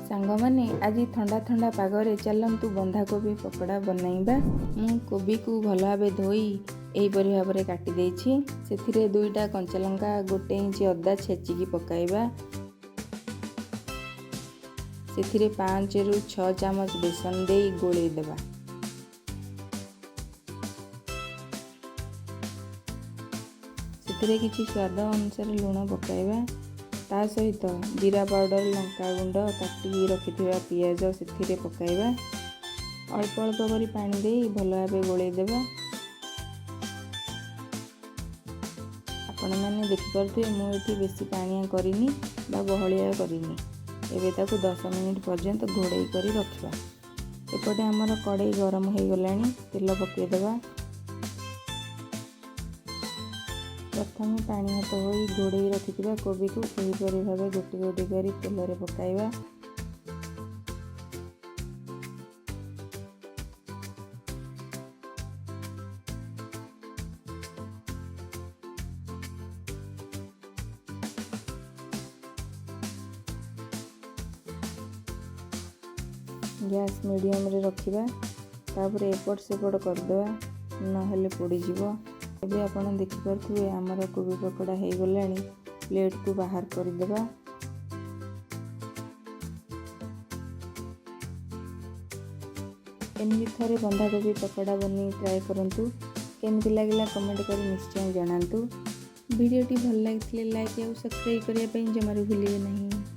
ସାଙ୍ଗମାନେ, ଆଜି ଥଣ୍ଡା ଥଣ୍ଡା ପାଗରେ ଚାଲନ୍ତୁ ବନ୍ଧାକୋବି ପକୋଡ଼ା ବନାଇବା। ମୁଁ କୋବିକୁ ଭଲ ଭାବେ ଧୋଇ ଏହିପରି ଭାବରେ କାଟି ଦେଇଛି। ସେଥିରେ ଦୁଇଟା କଞ୍ଚାଲଙ୍କା, 1 ଇଞ୍ଚ ଅଦା ଛେଚିକି ପକାଇବା। ସେଥିରେ 5ରୁ 6 ଚାମଚ ବେସନ ଦେଇ ଗୋଳେଇ ଦେବା। ସେଥିରେ କିଛି ସ୍ୱାଦ ଅନୁସାରେ ଲୁଣ ପକାଇବା। ତା ସହିତ ଜିରା ପାଉଡ଼ର, ଲଙ୍କା ଗୁଣ୍ଡ, କାଟିକି ରଖିଥିବା ପିଆଜ ସେଥିରେ ପକାଇବା। ଅଳ୍ପ ଅଳ୍ପ କରି ପାଣି ଦେଇ ଭଲ ଭାବେ ଗୋଳେଇ ଦେବା। ଆପଣମାନେ ଦେଖିପାରୁଥିବେ, ମୁଁ ଏଠି ବେଶୀ ପାଣିଆ କରିନି ବା ବହଳିଆ କରିନି। ଏବେ ତାକୁ 10 ମିନିଟ୍ ପର୍ଯ୍ୟନ୍ତ ଘୋଡ଼େଇ କରି ରଖିବା। ଏପଟେ ଆମର କଡ଼େଇ ଗରମ ହୋଇଗଲାଣି, ତେଲ ପକାଇଦେବା। ପ୍ରଥମେ ପାଣି ହାତ ହୋଇ ଘୋଡ଼େଇ ରଖିଥିବା କୋବିକୁ ଏହିପରି ଭାବେ ଗୋଟି ଗୋଟି କରି ତେଲରେ ପକାଇବା। ଗ୍ୟାସ୍ ମିଡ଼ିୟମରେ ରଖିବା। ତାପରେ ଏପଟ ସେପଟ କରିଦେବା, ନହେଲେ ପୋଡ଼ିଯିବ। ଏବେ ଆପଣ ଦେଖିପାରୁଥିବେ, ଆମର କୋବି ପକୋଡ଼ା ହେଇଗଲାଣି। ପ୍ଲେଟ୍କୁ ବାହାର କରିଦେବା। ଏମିତି ଥରେ ବନ୍ଧାକୋବି ପକୋଡ଼ା ବନେଇ ଟ୍ରାଏ କରନ୍ତୁ। କେମିତି ଲାଗିଲା କମେଣ୍ଟ କରି ନିଶ୍ଚୟ ଜଣାନ୍ତୁ। ଭିଡ଼ିଓଟି ଭଲ ଲାଗିଥିଲେ ଲାଇକ୍ ଆଉ ସବସ୍କ୍ରାଇବ୍ କରିବା ପାଇଁ ଜମାରୁ ଭୁଲିବେ ନାହିଁ।